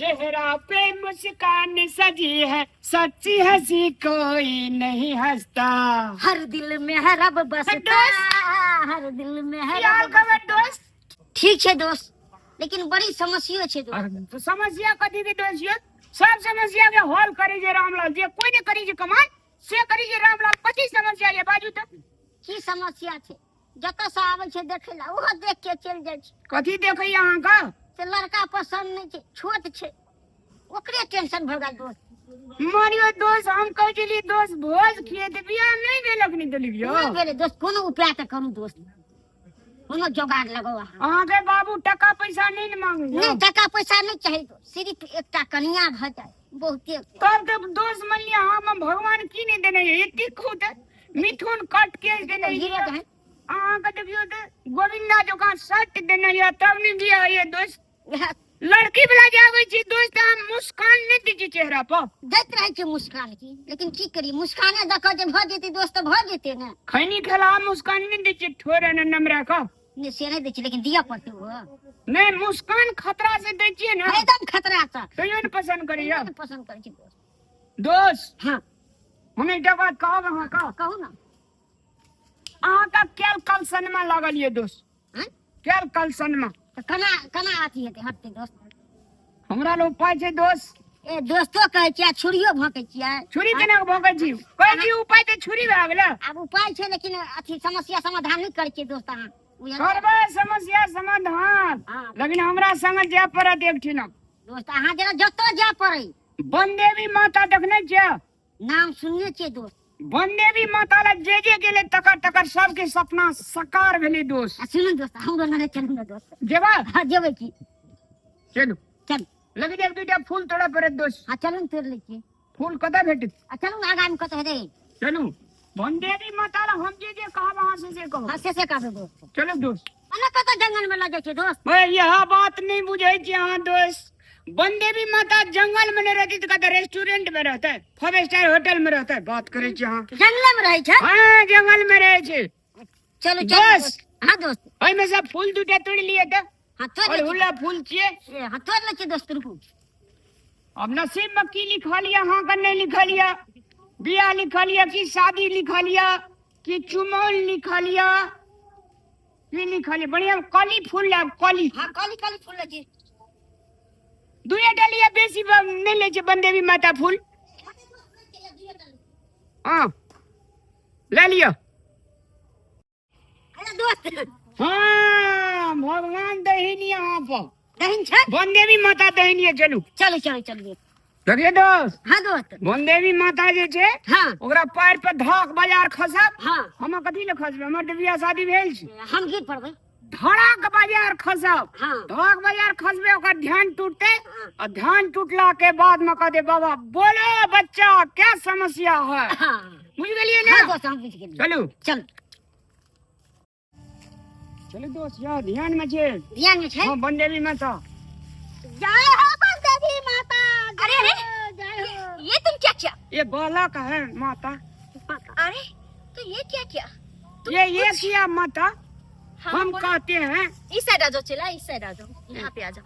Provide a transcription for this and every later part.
चेहरा पे मुस्कान सजी है, सच्ची हंसी कोई नहीं हंसता। हर दिल में है रब बसता। दोस्त। हर दिल में है की हाल रब खबर बसता। दोस्त? ठीक छै दोस्त, लेकिन बड़ी समस्या छै दोस्त। तो समस्या कथी के दोस्त यो? सब समस्या के हल करे जे रामलाल, जे कोई नहीं करी जे कमाल से करी जे रामलाल। कथी समस्या ये बाजू तो? की समस्या छै, जतऽ से आबै छै देखै ला, ओहो देख के चलि जाइ छै। कथी देखै अहाँ का? से लड़का पसंद नहि छै, छोट छै, ओकरे टेंशन भऽ गेल दोस्त। मारियो दोस्त, हम कहै छलियै दोस्त भोज खिए तऽ बियाह नहि भेल अखनी तऽ लिखियो। नहि भेलै दोस्त, कोनो उपाय तऽ करू दोस्त, कोनो जोगाड़ लगाउ अहाँ। अहाँके बाबू टका पैसा नहि ने मांगै? नहि, टका पैसा नहि चाही दोस्त, सिर्फ एकटा कनिया भऽ जाय बहुते। तब तऽ दोस्त मान लिअ हम भगवान की नहि देने यऽ, एतेक खूब तऽ मिथुन कट के देने हीरो यऽ। दहन। अहाँके देखियौ तऽ गोविंदा जकाँ शर्ट देने यऽ, तब नहि बियाह होइए दोस्त? वएह। लड़की वाला जे आबै छै दोस्त, अहाँ मुस्कान नहि दै छियै चेहरा पर? दैत रहै छै मुस्कान की, लेकिन की करियै, मुस्काने दऽ कऽ जे भऽ जेतै दोस्त तऽ भऽ जेतै ने। खैनी खेला मुस्कान नहि दै छियै ठोर एना नमरा कऽ? नहि, से नहि दै छियै, लेकिन दिअ पड़तै ओ। नहि, मुस्कान खतरा से दै छियै ने? एकदम खतरा से। तैयो ने पसन्द करैया? नहि पसन्द करै छै दोस्त। दोस्त। हाँ। हम एकटा बात कहब अहाँके? कहू ने। अहाँके केल कलसनमा लागल ये दोस्त। आँय? केल कलसनमा। तऽ केना केना अथी हेतै, हटतै दोस्त? हमरा लग उपाय छै दोस्त। ए दोस्तो, कहै छियै आ छुरियो भोंकै छियै। छुरी केना के भोंकै छी? कहै छी उपाय तऽ छुरी भए गेलै। आब उपाय छै, लेकिन अथी समस्या समाधान नहि करै छियै दोस्त अहाँ, बुझलियै? करबै समस्या समाधान। हाँ। लेकिन हमरा संग जाय पड़त एक ठिना। दोस्त, अहाँ जेना जतऽ जाय पड़ै। बनदेवी माता देखने छियै? नाम सुनने छियै दोस्त। बनदेवी माता लग जे जे गेलै तकर तकर सबके सपना साकार भेलै दोस्त। आ सुनू दोस्त, हमरो लगे चलू ने दोस्त। जेबै? हाँ, जेबै की। चलू। चल। लेकिन एक दूटा फूल तोड़ऽ पड़त दोस्त। हाँ, चलू ने, तोड़ि लै छियै। फूल कतऽ भेटत? आ चलू ने, आगाँमे कतऽ हेतै। चलू बनदेवी माता लग, हम जे जे कहब अहाँ से से कहब। हाँ, से से कहबै दोस्त। चलू दोस्त। अना कतऽ जंगल में लऽ जाइ छै दोस्त? भाई, यह बात नहीं बुझे छी अहाँ दोस्त। बनदेवी माता जंगल में नहीं रहती तो कहते रेस्टोरेंट में रहते, फाइव स्टार होटल में रहते, बात करे छी अहाँ। जंगल में रहै छै? हाँ, जंगल में रहे छी। चलू चलू। दोस्त। दोस्त, हाँ दोस्त। ओहिमे सब फूल दूटा तोड़ि लिए तऽ। हाँ, तोड़ि और लै छी। हुला फूल छियै। ए, हाँ, तोड़ि लै छी दोस्त, रुकू। अब नसीब में की लिखल यऽ अहाँके नहि लिखल यऽ, बियाह लिखल यऽ कि शादी लिखल यऽ कि चुमौन लिखल यऽ, की लिखल यऽ? बढ़िया कली फूल लाब, कली। हाँ, कली कली फूल लै छी। दुए टा लिअ, बेसी नहि लै छै बनदेवी माता फूल। हाँ, ले लिअ। अरे दोस्त। हाँ, भगवान दहीन यहाँ पर। दहीन छै। बनदेवी माता दहीन ये, चलू। चलू चलू चलू। देखिए दोस्त। हाँ दोस्त। बनदेवी माता जे छै, ओकरा पैर पर धक बाजार खसब। हम कथी ले खसबै, हमर तऽ बियाह शादी भेल छै। हम की पढ़बै? धड़क बाजार खसब। धड़क बाजार खसबै, ओकर ध्यान टूटते आ ध्यान टूटला के बाद में कहते बाबा बोलो बच्चा क्या समस्या है। बुझ गेलियै ने? हाँ दोस्त, हम बुझ गेलियै। चलू। चल। चलू दोस्त, जाओ, ध्यान में छै। ध्यान में छै। हाँ, बनदेवी माता। जय हो बनदेवी माता। अरे, अरे। जय हो। ये तुम क्या किया? ये बालक है माता। अरे तो ये क्या किया? ये किया माता। हाँ, हम बोलो। कहते हैं इस साइड आ जाओ चला, इस साइड आ जाओ, यहाँ पे आ जाओ,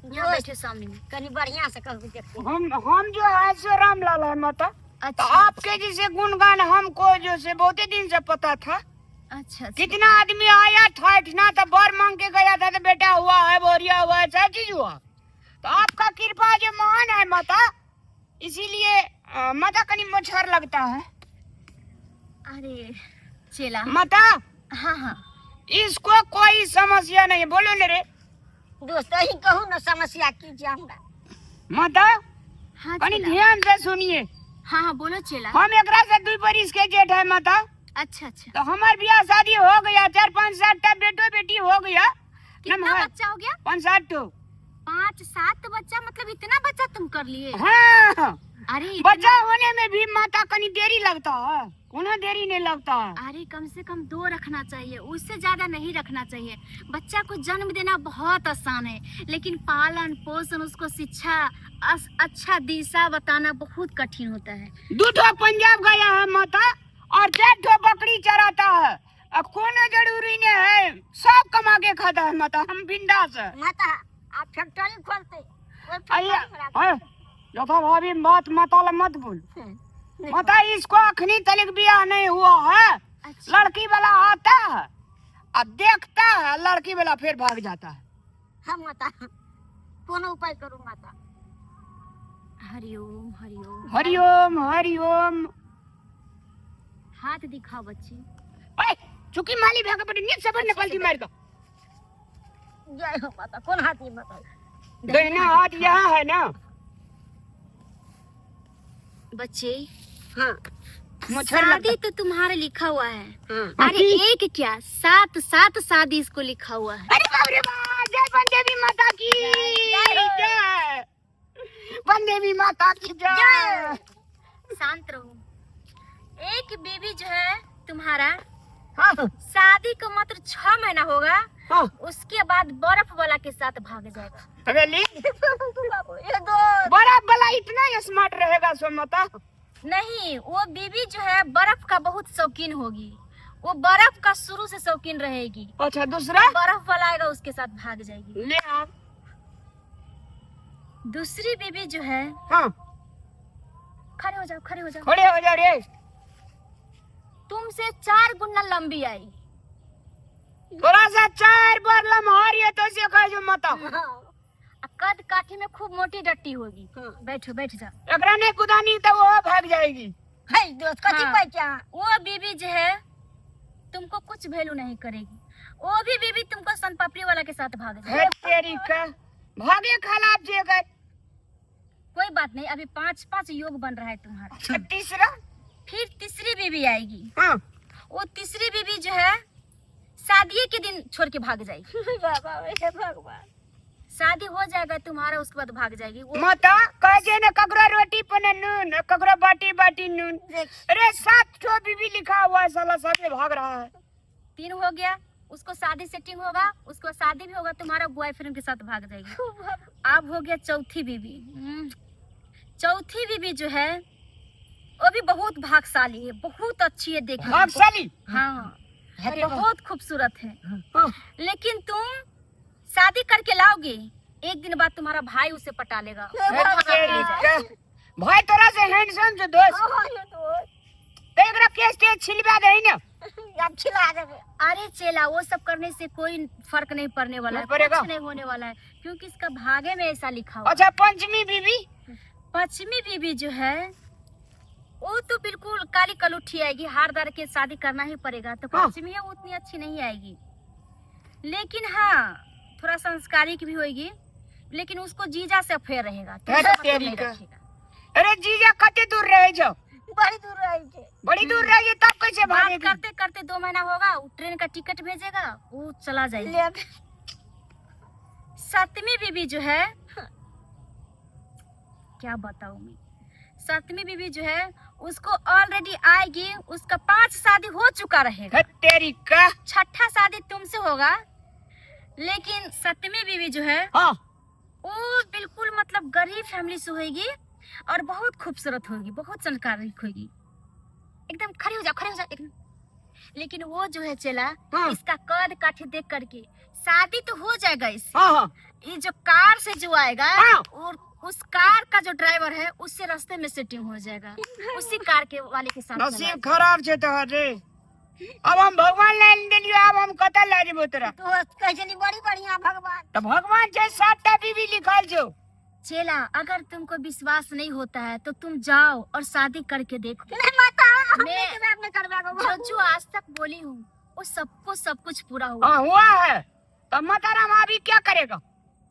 यहाँ दोस्त, बैठे सामने में। कनी बढ़िया से कहू देखू। हम जो है सो रामलाल है माता। तो अच्छा। आपके जैसे गुणगान हमको जो से बहुत ही दिन से पता था। अच्छा, अच्छा। कितना आदमी आया था इतना तो बर मांग के गया था तो बेटा हुआ है, बोरिया हुआ है, सब चीज हुआ। तो आपका कृपा जो महान है माता, इसीलिए माता कनी मच्छर लगता है। अरे चेला। माता। हाँ हाँ। इसको कोई समस्या नहीं है, बोलो ने रे। दोस्त, अहीं कहू ना समस्या की छै हमरा। माता। हाँ, कनी चेला। ध्यान से सुनिए। हाँ हाँ, बोलो चेला। हम एकरा से 2 बरिस के जेठ है माता। अच्छा अच्छा। तो हमार ब्याह शादी हो गया, 4 5 7 टा बेटो बेटी हो गया। कितना नमहर। बच्चा हो गया? 5 7 ठो। 5 7 बच्चा, मतलब इतना बच्चा तुम कर लिए? हाँ। अरे इतना- बच्चा होने में भी माता कनी देरी लगता है, कोनो देरी नहीं लगता है। अरे कम से कम 2 रखना चाहिए, उससे ज्यादा नहीं रखना चाहिए। बच्चा को जन्म देना बहुत आसान है, लेकिन पालन पोषण, उसको शिक्षा, अच्छा दिशा बताना बहुत कठिन होता है। 2 ठो पंजाब गया है माता और 4 ठो बकरी चराता है, अब कोनो जरूरी नहीं है, सब कमा के खाता है माता, हम बिंदास है। माता आप फैक्ट्री खोलते, ओहि है यथा भाभी बात माता ला मत बोल। माता इसको अखनी तलिक बियाह नहीं हुआ है। अच्छा। लड़की वाला आता है अब देखता है, लड़की वाला फिर भाग जाता है। हम माता कोनो उपाय करू माता। हरिओम हरिओम हरिओम हरिओम। हाथ दिखाओ बच्ची। ओए चुकी माली भाग बड़ी नीच से बड़ पलटी मार दो। जय हो माता। कोन हाथ नहीं माता? दाहिना हाथ यहाँ है ना बच्चे। हाँ मच्छर लगता। शादी तो तुम्हारे लिखा हुआ है। हाँ अरे एक क्या, सात सात शादी इसको लिखा हुआ है। अरे बाप रे बाप, जय बनदेवी माता की जय, बनदेवी माता की जय। शांत रहो। एक बीबी जो है तुम्हारा हाँ शादी को मात्र 6 महीना होगा, हाँ उसके बाद बर्फ वाला के साथ भाग जाएगा। अबे ली ये दो बड़ा बला इतना स्मार्ट रहेगा सो माता। नहीं, वो बीबी जो है बर्फ का बहुत शौकीन होगी, वो बर्फ का शुरू से शौकीन रहेगी। अच्छा दूसरा बर्फ वाला आएगा उसके साथ भाग जाएगी। ले आप। दूसरी बीबी जो है, हाँ खड़े हो जाओ, खड़े हो जाओ। खड़े हो जाओ रे। तुमसे 4 गुना लंबी आई। थोड़ा सा 4 बार लम्हार ये तो से कह जो माता। हाँ कद काठी में खूब मोटी डट्टी होगी। हाँ। बैठो बैठ जाओ। एकरा नहीं कुदानी तो वो भाग जाएगी। है दोस्त कथी हाँ। पैसा? वो बीबी जो है तुमको कुछ वैल्यू नहीं करेगी। वो भी बीबी तुमको सनपापड़ी वाला के साथ भाग जाएगी। है तेरी का भागे खलाब जेगर। कोई बात नहीं, अभी 5-5 योग बन रहा है तुम्हारा। अच्छा, तीसरा फिर तीसरी बीबी आएगी। हाँ वो तीसरी बीबी जो है शादी के दिन छोड़ के भाग जाएगी। बाबा हे भगवान। शादी हो जाएगा तुम्हारा, उसके बाद भाग जाएगी वो। माता कह जे न ककरो रोटी पर न नून, न ककरो बाटी बाटी नून। देख अरे 7 ठो बीबी लिखा हुआ है, साला सबे भाग रहा है। 3 हो गया, उसको शादी सेटिंग होगा, उसको शादी भी होगा, तुम्हारा बॉयफ्रेंड के साथ भाग जाएगी। अब हो गया चौथी बीबी। चौथी बीबी जो है वो भी बहुत भागशाली है, बहुत अच्छी है देखने में। भागशाली? हाँ, अरे वाह। बहुत खूबसूरत है। हाँ। लेकिन तुम शादी करके लाओगे, एक दिन बाद तुम्हारा भाई उसे पटा लेगा। भाई तोरा से हैंडसम जो दोस्त। हाँ, ये दोस्त। तो एकरा केस तेज छिलवा दे ना। अब छिला देबे। अरे चेला, वो सब करने से कोई फर्क नहीं पड़ने वाला है, नहीं पड़ेगा। कुछ नहीं होने वाला है, क्योंकि इसका भागे में ऐसा लिखा हुआ। अच्छा पंचमी बीबी? पंचमी बीबी जो है वो तो बिल्कुल काली कलुठी आएगी, हार दार के शादी करना ही पड़ेगा। तो हाँ। पंचमी है वो उतनी अच्छी नहीं आएगी, लेकिन हाँ थोड़ा संस्कारिक भी होगी, लेकिन उसको जीजा से अफेयर रहेगा, तो अरे मतलब तेरी नहीं का। रखेगा। अरे जीजा कते दूर रहे जो? बड़ी दूर रहे छे। बड़ी दूर रहे तब कैसे बात भागेगी? करते करते 2 महीना होगा, वो ट्रेन का टिकट भेजेगा, वो चला जाएगा। ले। सातवीं बीबी जो है, क्या बताऊं मैं, सातवीं बीबी जो है उसको ऑलरेडी आएगी, उसका 5 शादी हो चुका रहेगा। हे तेरी का। 6ठा शादी तुमसे होगा, लेकिन 7वीं बीबी जो है हाँ। वो बिल्कुल मतलब गरीब फैमिली से होगी और बहुत खूबसूरत होगी, बहुत संस्कारी होगी। एकदम खड़े हो जाओ, खड़े हो जाओ एकदम। लेकिन वो जो है चेला, हाँ। इसका कद काठी देख करके शादी तो हो जाएगा इससे। हाँ, हाँ। ये जो कार से जो आएगा हाँ। और उस कार का जो ड्राइवर है उससे रास्ते में सेटिंग हो जाएगा, उसी कार के वाले के साथ चला नसीब खराब छे तोहर रे। अब हम भगवान लाइन देलियो, अब हम कतऽ लए जेबो तोरा? दोस्त कहै छली बड़ी बढ़िया भगवान। तो भगवान छै 7टा बीबी लिखल छौ। चेला, अगर तुमको विश्वास नहीं होता है तो तुम जाओ और शादी करके देखो। नहीं माता, हम मैं नहीं करबै, हम नहीं करबै गो। जो जो आज तक बोली हूँ वो सबको सब कुछ पूरा हुआ। हाँ, हुआ है। तो माता राम अभी क्या करेगा?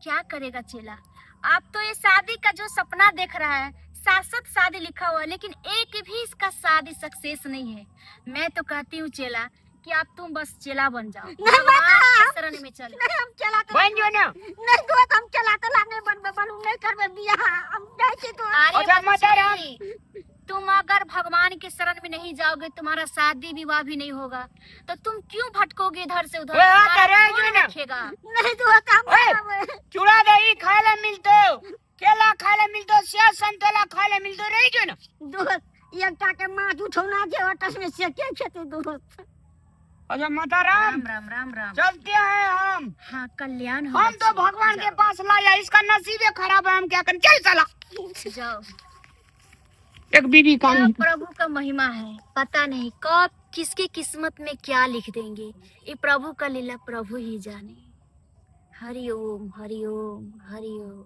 क्या करेगा चेला, आप तो ये शादी का जो सपना देख रहा है, 7-7 शादी लिखा हुआ है, लेकिन एक भी इसका शादी सक्सेस नहीं है। मैं तो कहती हूँ चेला कि आप तुम बस चेला बन जाओ, नहीं माता, भगवान के शरण में चलो। नहीं, हम चेला तो बन जो ना। नहीं दोस्त, हम चेला तो नहीं बनबे, बनू नहीं करबे बियाह, हम जाइ छी तो। अरे अच्छा, माता राम। बच्ची, तुम अगर भगवान के शरण में नहीं जाओगे तुम्हारा शादी विवाह भी नहीं होगा, तो तुम क्यों भटकोगे इधर से उधर? ओए, हाँ, तुम्हारा तो रह कौन जो ना। रखेगा? नहीं दोस्त, हम ओए। करबै। चूड़ा दही खाए ला मिलतो, केला खाए ला मिलतो, सेब संतोला खाए ला मिलतो, रही जो ना। दोस्त, एकटा के माछ उठौना छै, ओतऽ में से के खेतै दोस्त? अच्छा माता राम। राम राम राम राम। चलते हैं हम। हाँ, कल्याण हो हम तो बच्चे। भगवान के पास लाया, इसका नसीब खराब है, हम क्या करें? चल साला। जाओ। एक बीबी क्या काम। प्रभु का महिमा है, पता नहीं कब किसकी किस्मत में क्या लिख देंगे। ये प्रभु का लीला प्रभु ही जाने। हरि ओम हरि ओम हरि ओम।